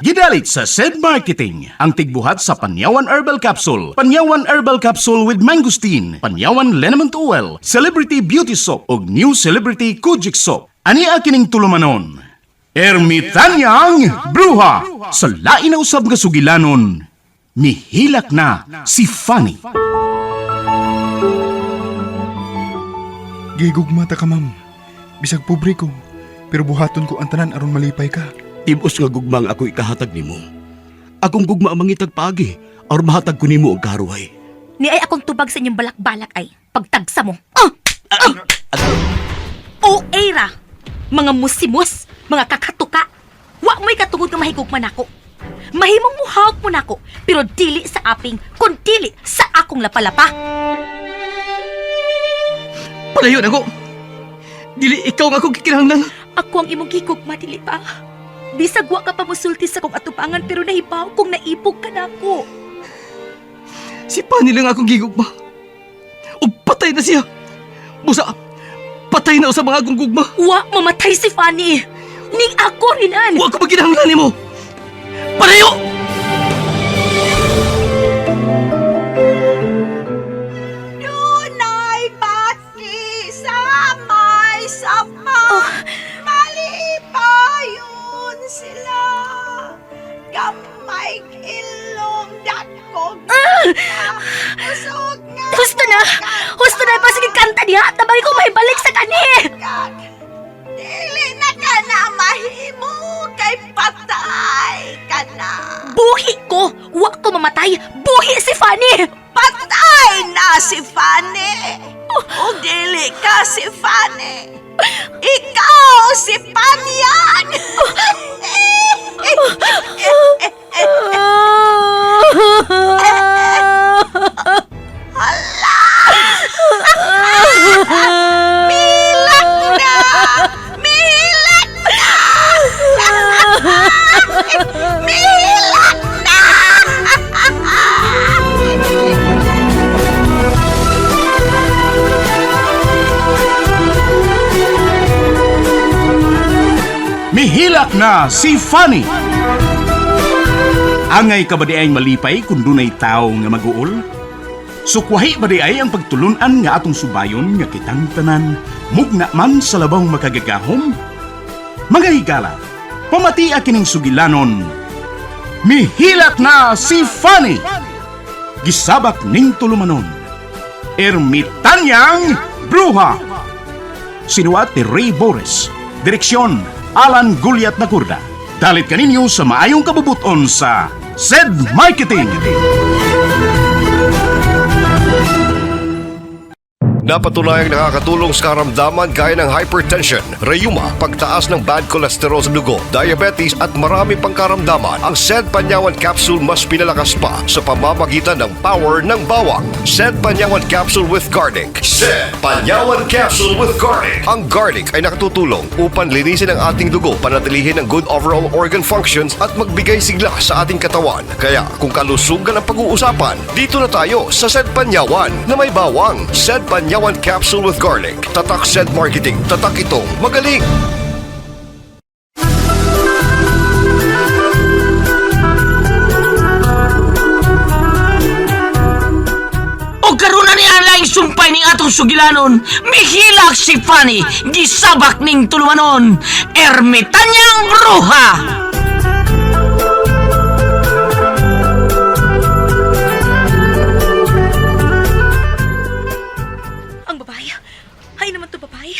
Gidalit sa SED Marketing ang tigbuhat sa Panyawan Herbal Capsule, Panyawan Herbal Capsule with Mangosteen, Panyawan Liniment Oil, Celebrity Beauty Soap ug New Celebrity Kojic Soap. Ani kining tulumanon? Ermitanyang Bruha sa lain na usab nga sugilanon. Mihilak na si Fanny. Gigugma ta ka, ma'am. Bisag pobre ko, pero buhaton ko ang tanan aron malipay ka. Tibos nga gugma ang ako ikahatag nimo. Akong gugma ang mangitag paagi aron mahatag ko nimo ang karuhay. Ni ay akong tubag sa inyong balak-balak ay pagtagsa mo. Ah! Ah! O era, mga musimus, mga kakatuka. Wa mo'y katungod nga mahigugma nako. Mahimong muhawak mo nako, pero dili sa aping, kun dili sa akong lapalapa. Palayo na ko. Dili ikaw nga akong gikinahanglan. Ako ang imong gigugma, dili ba? Bisag wa ka pa musulti sa kong atubangan pero nahibaw kung naibog ka nako. Si Pani lang akong gigugma. Ug patay na siya. Busa, patay na sa mga akong gugma. Wa mamatay si Fanny. Ning ako rinan. Wa ko maginahanglan nimo. Palayo! Dunay baki sa may sapa. Malipayon sila. Gamay ilong dakog. Usog nga. Husto na! Husto na! Pasige kanta diha! Tabagi ko may balik sa kani! kag. Dili na ka na mahimo kay patay ka na. Buhi ko! Wa ko mamatay! Buhi si Fanny! Patay na si Fanny. O dili ka si Fanny. Ikaw si Panyang. Milak na! Milak na! Milak na! Mihilak na si Fanny. Angay ka ba di ay malipay kung dunay tao nga maguol? Sukwahi ba di ay ang pagtulunan nga atong subayon nga kitang tanan, mugna man sa labang makagagahom? Mga higala, pamatia kining sugilanon. Mihilak na si Fanny! Gisabak ning tulumanon. Ermitanyang Bruha! Sinuat ni Ray Boris. Direksyon, Alan Guliat Nakurda. Dalit kaninyo sa maayong kabubuton sa SED Marketing. Napatunayang nakakatulong sa karamdaman gaya ng hypertension, rayuma, pagtaas ng bad cholesterol sa dugo, diabetes at marami pang karamdaman. Ang Sed Panyawan Capsule mas pinalakas pa sa pamamagitan ng power ng bawang. Sed Panyawan Capsule with Garlic. Sed Panyawan Capsule with Garlic. Ang garlic ay nakatutulong upang linisin ang ating dugo, panatilihin ang good overall organ functions at magbigay sigla sa ating katawan. Kaya kung kalusugan ang pag-uusapan, dito na tayo sa Sed Panyawan na may bawang. Sed Panyawan Capsule with Garlic. Tatak Sed Marketing. Tatak itong magaling. O karon na ni ang sumpay ning atong sugilanon. Mihilak si Fanny, gisabak ning tulumanon. Ermitanyang Bruha! Ang babae! Hay naman to babae!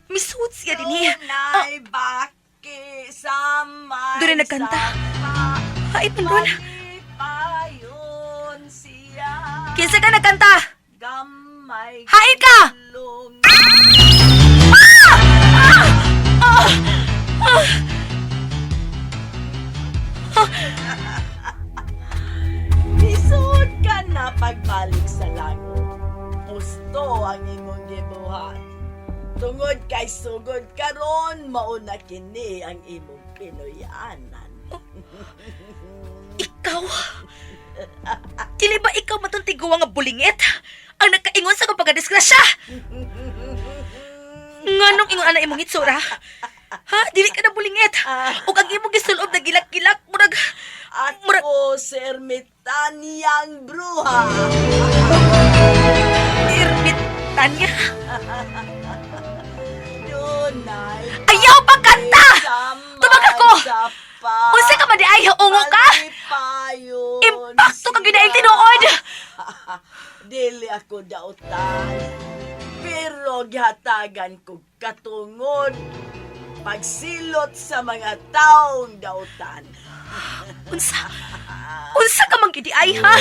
Misuot siya din eh! Ah, Dunay baki sa may Doon na nagkanta. sapa. Ay, panron! Malipayon siya. Kinsa ka nagkanta? Gamay Hain ka! ilong Lisod ka na pagbalik sa langit. Gusto ang imong gibuhat. Tungod kay sugod karon mauna kini ang imong Pinoyanan. Ikaw! Dili ba ikaw matuntiguan nga bulingit? Ang nagkaingon sa kong pagkadisgrasya! Nganong ingon ana imong itsura? Ha? Dili ka na bulingit. Ug ang imong gisulob na gilak-gilak. sa ermitanyang bruha. Ermitanya. Dunay Ayaw pagkanta! Tubag ako! sapa. Unsa ka man di ay ungo ka? Malipayon Impakto ka siya. ginaing tinuod! Dili ako dautan. Pero gihatagan ko katungod pagsilot sa mga taong dautan. Unsa? Unsa ka man gidi ay ha?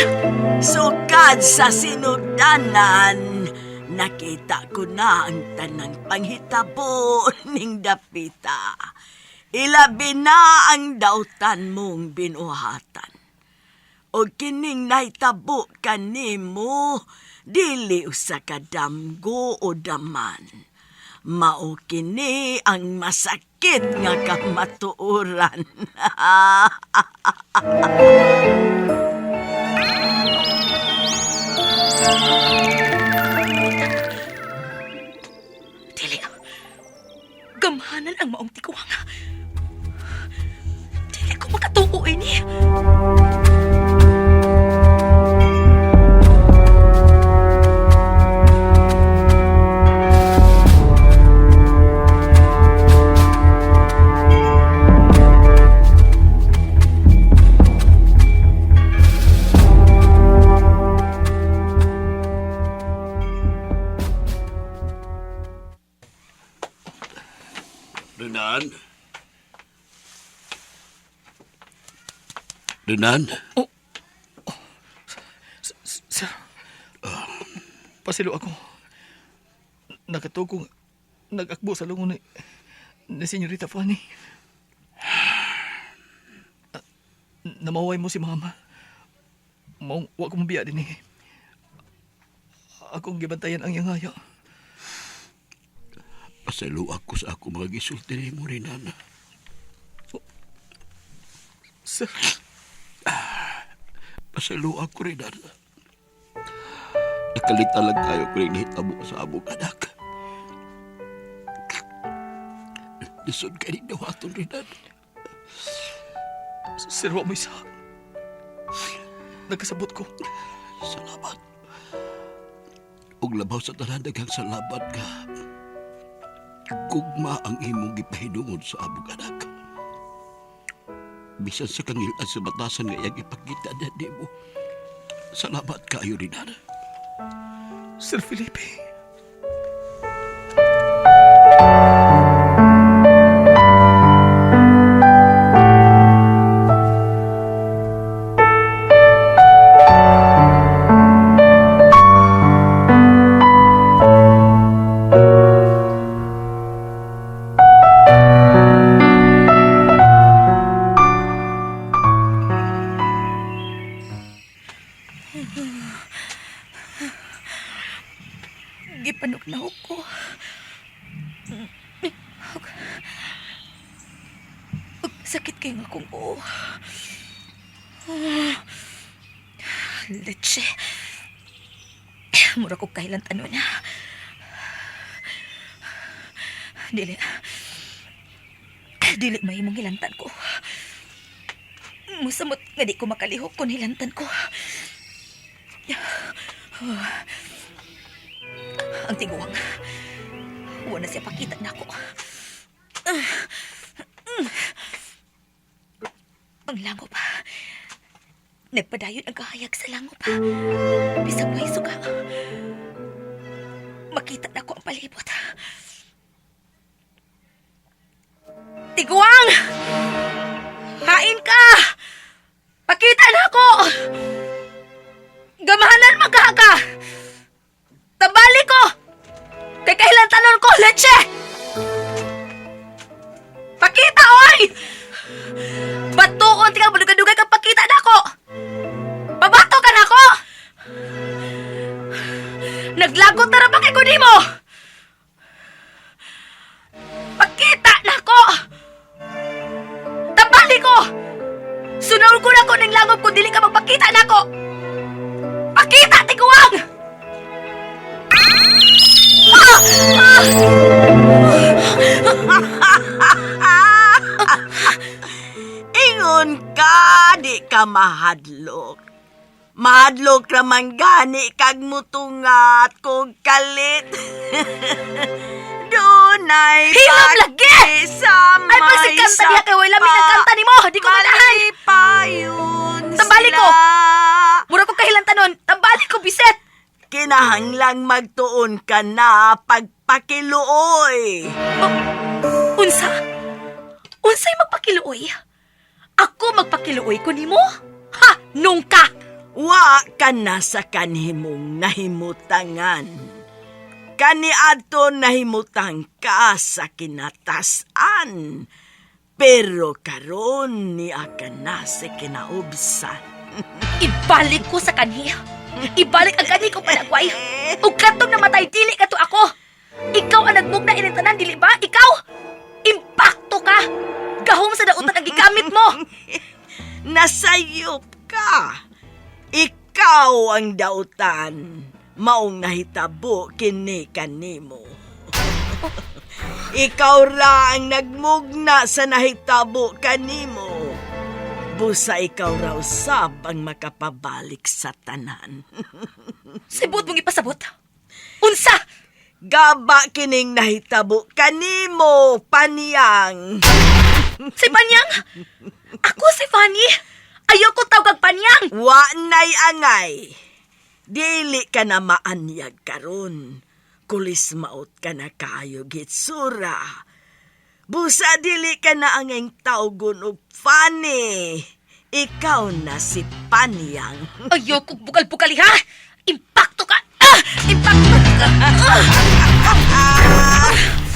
Sukad sa sinugdanan, nakita ko na ang tanang panghitabo ning dapita. Ilabi na ang dautan mong binuhatan. O kining nahitabo kanimo, dili usa ka damgo o daman. Mao kini ang masakit nga kamatuoran. Dili. Gamhanan ang maong tiguang. Dili ko makatuo ini. Renan? Renan? Sir, pasilo ako. Nakatugong nag-akbo sa lungon ni Senyorita Fanny. Ah, Namaway mo si Mama. Maong wa ko mabiya din eh. Akong gibantayan ang iyang haya. Pasalo ako sa ako mga gisulti nimo, Renan. Sir, Pasalo ako, Renan. Nakalita lang kayo kung nahitabo sa among anak. Lisod ka rin dawaton, Renan. sir, wa mo isa. Nagkasabot ko. Salamat. Ug labaw sa tanan daghang salamat ka. Gugma ang imong gipahinungod sa among anak. Bisan sa kangilan sa batasan nga iyang ipakita na nimo. Salamat kayo Rinan. Sir Felipe. Gipanugnaw ko. Sakit kay nga kong oo. Leche. Mura ko kailan tanon na. Dili. Dili mahimong hilantan ko. Musamot nga di ko makalihok kung hilantan ko. Ang tiguang. Wala siya pakita na ako. Ang langop. Nagpadayon ang kahayag sa langop. Bisag may suga. Makita na ko ang palibot. Tiguang! Hain ka! Pakita na ako! Gamahanan magkaha ka! Tabali ko! Kay kailan tanon ko, leche! Pakita, oy! Batuon ka, madugay-dugay ka, pakita na ako! Babato ka na ako! Naglagot na ra ba kay mo? Pakita na ako! Tabali ko! Sunod ko na ko ng langob kung dili ka magpakita na ako! Pakita, tiguang! Ingon Ingon ka, di ka mahadlok. Mahadlok raman gani kag mutungat kog kalit. Dunay Hilom lagi! sa Ay, pagsikanta niya kay wala mi nagkanta nimo. Di ko manahan. Malipayon Tambali ko. sila. Mura ko kahilantanon. Tambali ko, biset. Kinahanglang magtuon ka na pagpakiluoy. Unsa? Unsay magpakiluoy? Ako magpakiluoy ko nimo? Ha! Nung ka! Wa ka na sa kanhimong nahimutangan. Kaniadto nahimutang ka sa kinatasan. Pero karon ni ka na sa kinaubsan. Ibalik ko sa kanhi. Ibalik ang kanhi ko palagway. Ug katong namatay dili ka to ako. Ikaw ang nagmugna ining tanan dili ba? Ikaw! Impakto ka! Gahom sa dautan ang gigamit mo. Nasayop ka. Ikaw ang dautan. Maong nahitabo kini kanimo. Ikaw ra ang nagmugna sa nahitabo kanimo. Busa ikaw raw usab ang makapabalik sa tanan. Sibot mong ipasabot. Unsa? Gaba kining nahitabo kanimo, paniyang. Si Panyang? Ako si Fanny. Ayoko tawag Panyang. Wa nay angay. Dili ka na maanyag karon. Kulis maot ka na kayo gitsura. Busa dili ka na angay tawgon og Fanny. Ikaw na si Panyang. Ayoko bukal-bukali ha. Impakto ka. Ah! Impakto ka.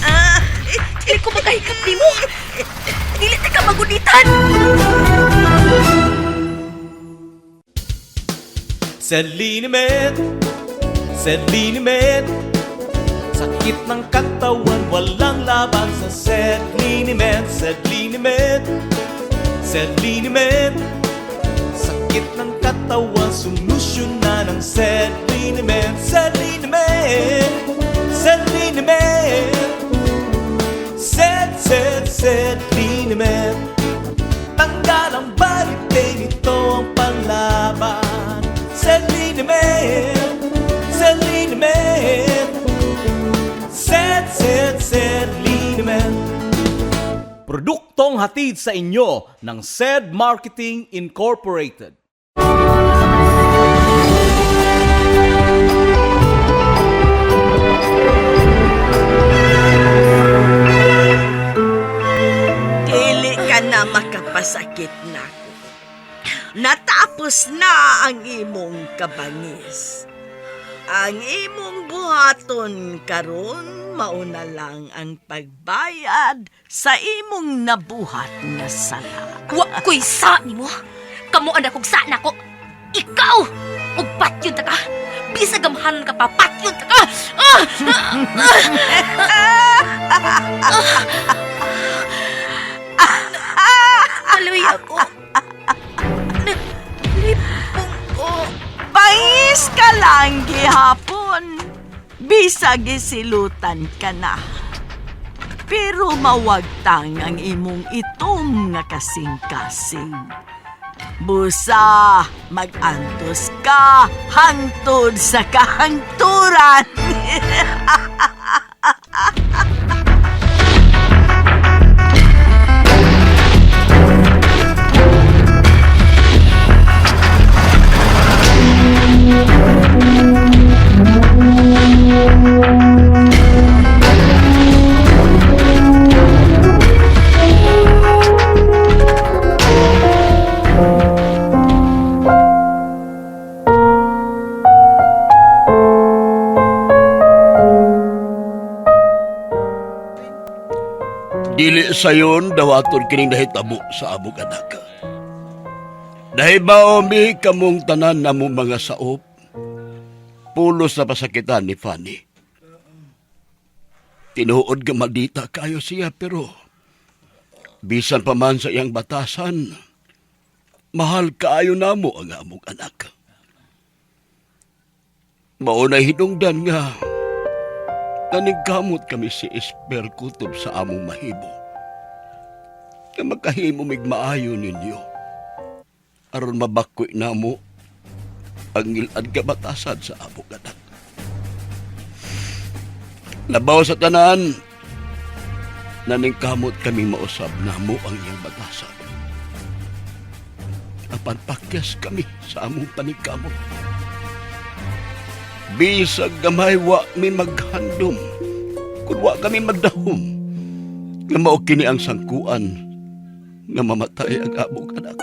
Ah! Dili ko makahikap nimo. Dili ta ka magunitan. Selinemet, Selinemet. Sakit ng katawan, walang laban sa Selinemet, Selinemet, Selinemet. Sakit ng katawan, solusyon na ng Selinemet, Selinemet, Selinemet. Sed, sed, Selinemet. Tanggal ang body pain, ito ang panlaban. Selinemet, Selinemet. Sed, sed, Selinemet. Produktong hatid sa inyo ng SED Marketing Incorporated. Dili ka na makapasakit nako. Natapos na ang imong kabangis. Ang imong buhaton karon mauna lang ang pagbayad sa imong nabuhat nga sala. Wa ko'y sa nimo. Kamo ang akong sa nako. Ikaw! Ug patyon ta ka. Bisag gamhanan ka pa, patyon ta ka. Ah! Ah! Aluy ako. Naglipong ko. Bangis ka lang gihapon. Bisag gisilutan ka na. Pero mawagtang ang imong itom nga kasing-kasing. Busa, magantos ka hangtod sa kahangturan. Dili sayon dawaton kining nahitabo sa among anak. Nahibaw mi kamong tanan namong mga saop. Pulos na pasakitan ni Fanny. Tinuod nga maldita kayo siya pero bisan pa man sa iyang batasan, mahal kaayo namo ang among anak. Maunay hinungdan nga nanigkamot kami si Esper kutob sa among mahibo. Nga makahimo mig maayo ninyo. Aron mabakoy na mo ang ngilad kabatasan sa among anak. Labaw sa tanan, naningkamot kami mausab na mo ang iyang batasan. Apan pakyas kami sa among paningkamot. Bisag gamay wa mi maghandom, kun wa kami magdahom, nga mao kini ang sangkuan nga mamatay ang among anak.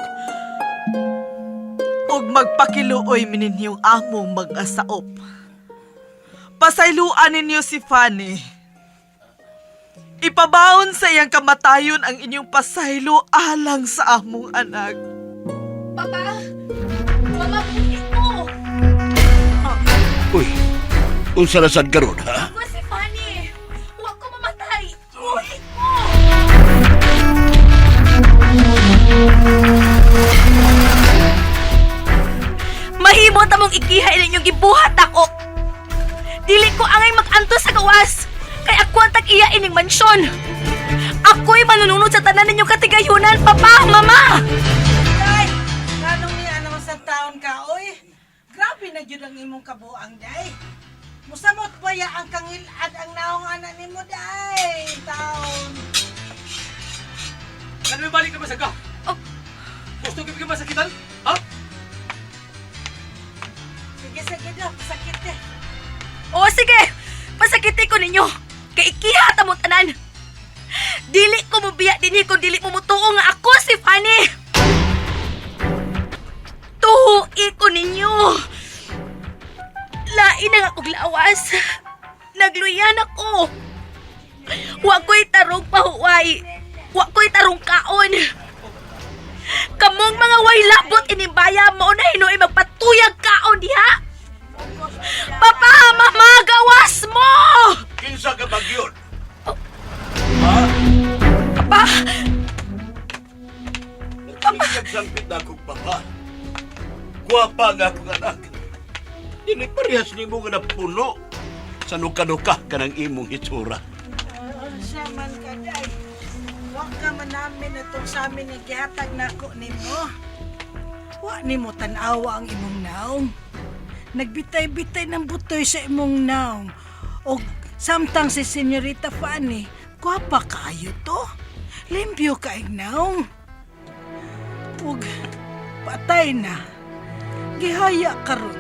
Ug magpakiluoy mi ninyong among mag-asaop. Pasayloan ninyo si Fanny. Ipabaon sa iyang kamatayon ang inyong pasaylo alang sa among anak. Papa! Mama, buhi ko! Uy, unsa na sad karon ha? Ako si Fanny! Huwag ko mamatay! Buhi ko! Mahimo ta mong ikiha ilang yung gibuhat ako. Dili ko angay mag-antos sa gawas. Kay ako ang tag-iya ining mansyon. Ako'y manununod sa tanan ninyong katigayunan, Papa, Mama! Day, nganong niya naman sa taon ka, oy? Grabe na gyud ang imong kabuang, day. Musamot ba ya ang kangilad ang naong anak nimo, day? Taon. Ano balik ka masaga? Oh. Gusto ka bigyan masakitan? Ha? Sige, sige daw, sakit eh. O sige, pasakiti ko ninyo. Kay ikiha ta mo tanan. Dili ko mobiya dinhi kung dili mo mutuo nga ako si Fanny. Tuhui ko ninyo. Lain ang akong lawas. Nagluyan ako. Wa ko'y tarong pahuway. Wa ko'y tarong kaon. Kamong mga way labot inimbaya mo na hinuoy magpatuyag kaon diha. Papa, mama, gawas mo! Kinsa ka bagyon? Papa, Nagsampit na akong papa. Gwapa nga akong anak. Dili parehas nimo nga napuno. Sa nuka-nuka ka ng imong hitsura. Unsa man ka, day. Wa ka man namin atong sa amin nga gihatag nako nimo. Wa nimo tan-awa ang imong naong. Nagbitay-bitay ng butoy sa imong naong. Og samtang si Senyorita Fanny, gwapa kaayo to. Limpyo kaayong naong. Ug patay na. Gihaya karon.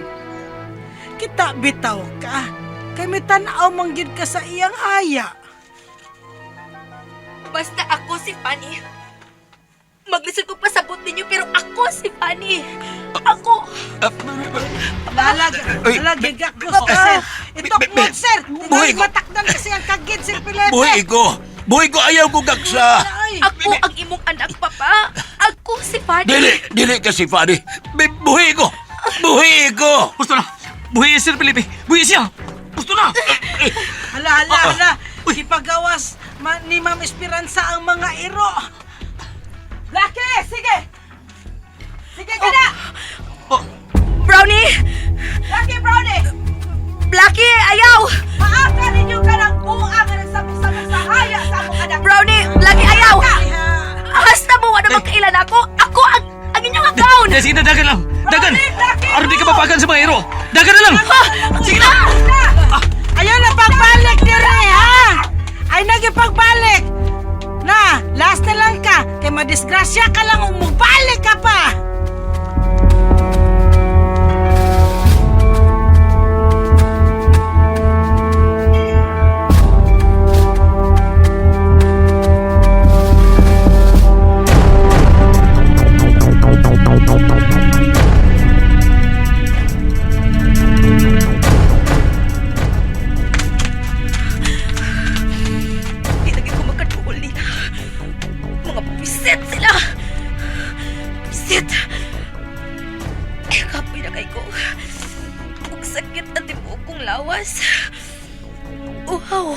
Kita bitaw ka. Kay may tan-aw man gyud ka sa iyang haya. Basta ako si Fanny. Maglisod ko pasabot ninyo pero ako si Fanny. Ako. Balag, Uy, balag, gigakos ka, sir. Itok mo, sir. Buhi Tingali ko. matakdan kasi ang kagid, Sir Felipe. Buhi ko! Buhi ko ayaw ko gaksa! Ay, Ako ang imong anak, Papa. Ako si Fanny. Dili, dili ka si Fanny. Buhi ko! Buhi ko! Gusto na! Buhi Sir Felipe! Buhi siya! Gusto na! hala, hala, hala. Ipagawas ma, ni Ma'am Esperanza ang mga iro. Lucky, sige! Sige ka na! Brownie! Lucky Brownie! Blackie, ayaw! Maaka ninyo ka ng buang nga nagsabog-sabog sa haya sa among anak! Brownie, Blackie, ayaw! Hasta mo, wala magkailan ako. Ako ang inyong account! Eh, sige na, dagan lang! Dagan! Blackie, Aron di ka mapagan sa mga hero! Dagan na lang! Sige na! Ayaw na pagbalik dire, ha? Ay, nagipagbalik. Na, last na lang ka. Kay madisgrasya ka lang kung magbalik ka pa. Di lagi ko magkaduol nila. Mga pisit sila! Pisit! Eh, kapoy na kay ko. Ug sakit ang tibuok kong lawas. Uhaw!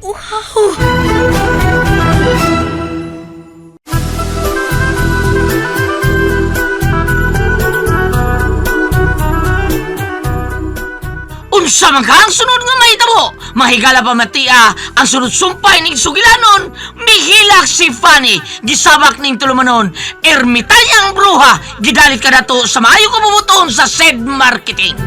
Uhaw! Unsa man ka ang sunod nga mahitabo? Mahigala pa matia ang sunod sumpay ning sugilanon. Mihilak si Fanny, gisabak ning tulumanon. Ermitanyang bruha, gidalit ka dato sa maayo kong bubuton sa said marketing.